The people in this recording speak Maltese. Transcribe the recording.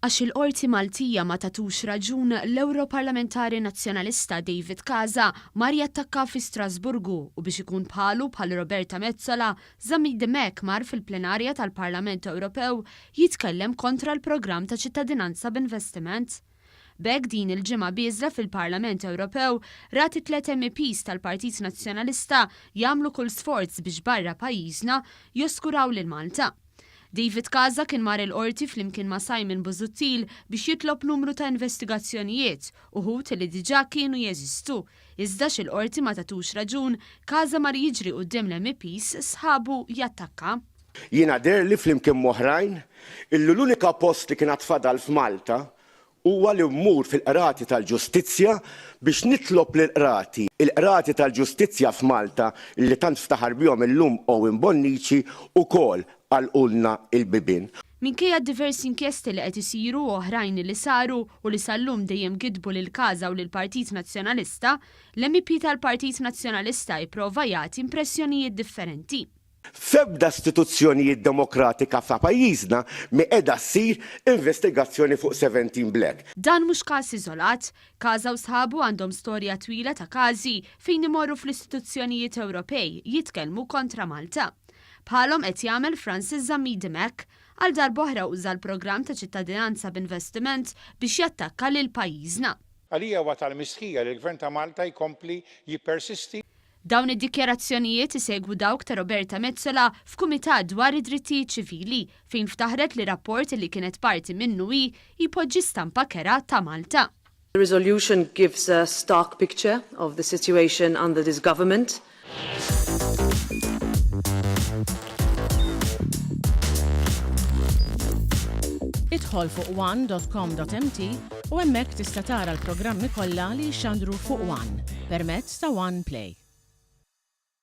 Għax il-Qorti Maltija ma tatux raġun, l-Ewroparlamentari Nazzjonalista David Casa mar jattakka fi Strasburgu u biex ikun bħalu bħal Roberta Metsola, Zammit Dimech mar fil-plenarja tal-Parlament Ewropew jitkellem kontra l-programm ta' ċittadinanza b'investiment. B'hekk din il-ġimgħa bieżla fil-Parlament Ewropew rat it-tliet MEPs tal-Partit Nazzjonalista jagħmlu kull sforz biex barra pajjiżna joskuraw lil Malta. David Casa kien mar il-Qorti flimkien ma' Simon Busuttil biex jitlob numru ta' investigazzjonijiet, uħud li diġà kienu jeżistu. Iżda x'il-Qorti ma tatux raġun, Casa mar jiġri quddiem l-MEPs sħabu jattakka. Jiena deherli flimkien m'oħrajn illi l-unika post li kien għad fadal f'Malta huwa li mmur fil-Qrati tal-Ġustizzja biex nitlob lill-Qrati, il-Qrati tal-Ġustizzja f'Malta li tant ftaħar bihom illum Owen Bonnici ukoll għalqulna l-bibien. Minkejja d-diversi inkjesti li qed isiru u oħrajn li saru u li sal-lum dejjem gidbu lil Casa u lill-Partit Nazzjonalista, l-MEP tal-Partit Nazzjonalista ipprova jagħti impressjonijiet differenti. F'ebda istituzzjonijiet demokratika ta' pajjiżna mhi qiegħda ssir investigazzjoni fuq 17 Black. Dan mhux każ iżolat. Casa u sħabu għandhom storja twila ta' każi fejn imorru fl-istituzzjonijiet Ewropej jitkellmu kontra Malta. Bħalhom qed jagħmel Francis Zammit Dimech. Għal darb'oħra uża l-programm ta' ċittadinanza b'investiment biex jattakka lil pajjiżna. Għalija huwa tal-mistħija li l-Gvern ta' Malta jkompli jippersisti. Dawn id-dikjarazzjonijiet isegwu dawk ta' Roberta Metsola f'kumitat dwar id-drittijiet ċivili fejn ftaħret li rapport li kienet parti minnu hi jpoġġi stampa kerha ta' Malta. The resolution gives a stark picture of the situation under this government. Idħol fuq one.com.mt u hemmhekk tista' tara l-programmi kollha li jixxandru fuq One permezz ta' One Play.